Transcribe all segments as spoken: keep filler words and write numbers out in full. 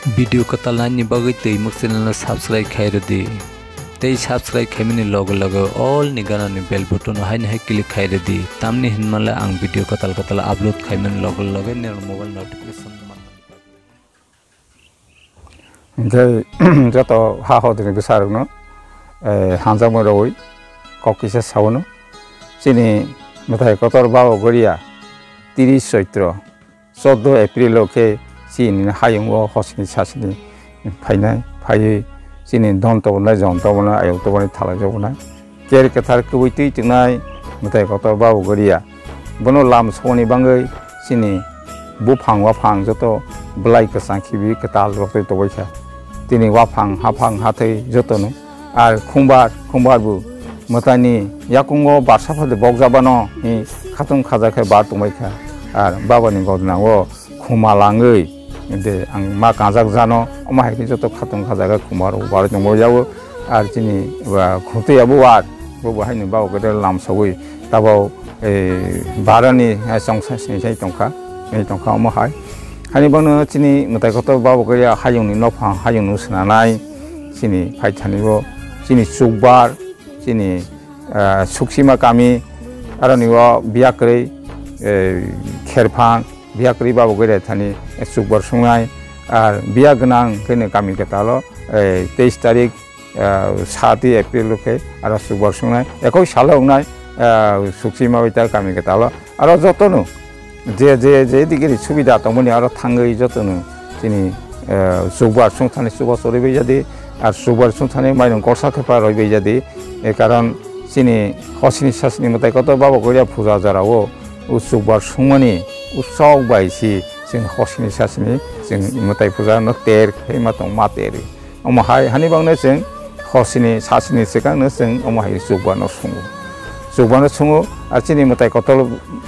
Video kwtal naini bagwi twi muk channel no subscribe khai rwdi. Tei subscribe khaimani loge loge all ni gana ni bell button no haino hai click khai rwdi. Tamni hinmale ang video kwtal kwtal upload khaimani loge loge nini mobile notification manmani bagwi. Hingke joto ha hodini bwsarokno, eh, hamjakmung rogwi kok kisa saono. Chini mwtai kotor Baba Goria tiris Choitro, chordo April o khe chini hayung o hosni sasni phainai, phaiwi chini don tobonai, jon tobonai, ayuk tobonai, thalai tobonai. Ker kwthar kwbwi twi twngnai mwtai kotor Baba Goria. Bono lam songni bagwi chini buphang waphang joto bwlai kwchang khibi kwtal rok twi tongwi kha. Tini waphang haphang hathwi jotono. Ar khumbar, khumbar bo mwtaini yakungo barsa phade bokjabano hi khatung khaja khe bar tongbai kha. Ar babani godna o khuma langwi de ang ma kanjak jano, omo hai khe joto khatung khaja khe khumbar o bar tongbai jago. Ar chini, ba, khutui abo war, bo bo haino Baba Goria lam sogwi tabo, eh, barani, eh, chongsa sini sai tongkha, eh, tongkha omo hai. Hani bono chini mwtai kotor Baba Goria hayungni nophang, hayungno swnanai, chini phaithani bo, chini chukbar, chini, ah, suksima kami, aroni o biya kwrwi, eh, kherphang, biya kwrwi Baba Goria thani, eh, chukbar sungnai, ar biya gwnang khe kami kwtalo, eh, teis tarik, ah, sati April o khe aro chukbar sungnai, ekoi salo wngnai, ah, suksima bai ta kami kwtalo. Aro jotono je, je, je digi ri subida tongmani aro thangwi jotono chini, ah, chukbar sungthani chuba chorwi bai jadi, ar chukbar sungthani mairung korsa khe pa roi bai jadi. E karon chini hosni sasni mwtai kotor Baba Goria puja jora o, o chukbar sungmani o chok bai si chwng hosni sasni chwng mwtai puja no ter khe ma tong ma ter. Omo hai, hani bangno chwng hosini sasini swkangno chwng omo hai chukbarno sungo. Chukbarno sungo, ar chini mwtai kotor,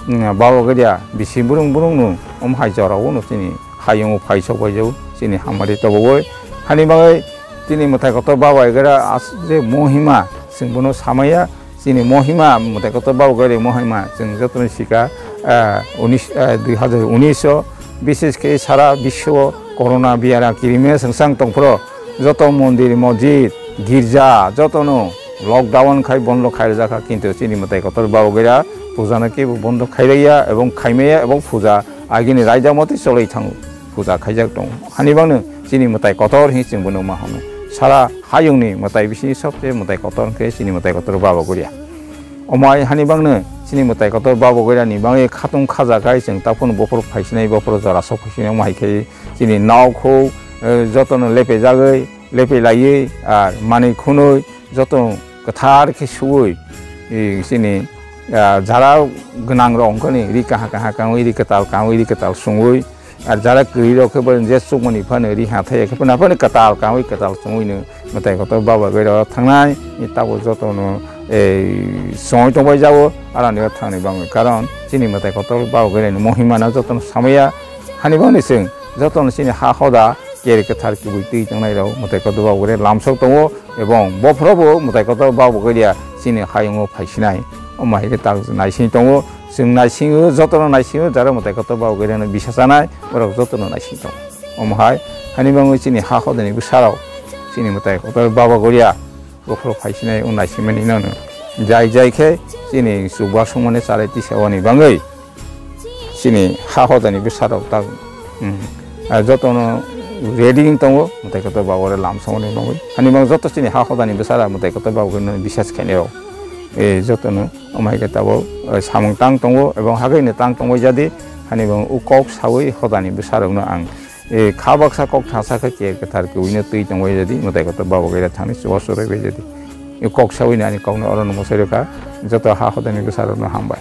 mm, Baba Goria bisi burung burungno omo hai jorao no chini hayungo phai sok bai jago, chini hamari tobogoi. Hani bagwi chini mwtai kotor Baba Goria as-, je mohima chwng bono samaya, chini mohima, mwtai kotor Baba Goria mohima, chwng jotono sika, ah, unis, ah, dui hazar unis o, bises khe sara biswo corona biara kirime swngsang tongphro, joto mondir, mosjid, girja, jotono lockdown khai bondo khai rwjakha, kintu chini mwtai kotor Baba Goria pujano kebo bondo khai rwya ebong khaimaya ebong puja agini raida motwi cholwi thango. Puja khaijak tongo. Hani bangno chini mwtai kotor hinwi chwng bono ma hwnwi. Sara hayungni mwtai bisini sobse mwtai kotor hwnkhe chini mwtai kotor Baba Goria. Omo hai hani bangno chini mwtai kotor Baba Goria ni bagwi khatung khaja khai chwng taphun bophor phaisinai, bophor jora sok phaisinai, omo hai khe chini nok huk, eh, jotono lepejagwi, lepelaiwi, ar manwi khunui joto kwthar khe suwi, eh, chini, ah, jara gwnang rok wngkhani ri kaha kaha kangwi, ri kwtal kangwi, ri kwtal sungwi, Ar jara kwrwi rok khe bo je chukmani phano ri ha thai khe phano, phano kwtal kangwi kwtal chumui no mwtai kotor Baba Goria o thangnai, tabuk joto no, eh, chongwi tongbai jago, aroni o thangni bangwi. Karon chini mwtai kotor Baba Goria ni mohima no joto no samaya, hani bangni chwng joto no chini ha hoda keri kwthar kubui twi tongnai rok mwtai kotor Baba Goria lamsok tongo. Ebong bophorobo mwtai kotor Baba Goria chini hayungo phaisinai. Omo hai khe tak naising tongo. Chwng naisingo, jotono naisingo, jara mwtai kotor Baba Goria no bisa chanai, borok jotono naising tongo. Omo hai, hani bangwi chini ha hodani bwsarok chini mwtai kotor Baba Goria bophoro phaisinai, o naisingmani nono. Jai jai khe chini chukbar songmani chalai tisa oni bangwi. Chini ha hodani bwsarok tak, um, ah, jotono ready wng tongo, mwtai kotor Baba Goria lamsongmani bagwi. Hani bang joto chini ha hodani bwsarok mwtai kotor Baba Goria no bisas khainai rok. Eh, jotono omo hai khe tabuk, eh, samung tang tongo, ebong hagwino tang tongbai jadi. Hani bang o kok sawi hodani bwsarokno ang, eh, kha baksa kok thasa khe khe kwthar kwino twi tongbai jadi, mwtai kotor Baba Goria thani chubachu rwbai jadi. O kok sawi ani kokno orono mwsai rwkha, joto ha hodani bwsarokno hambai.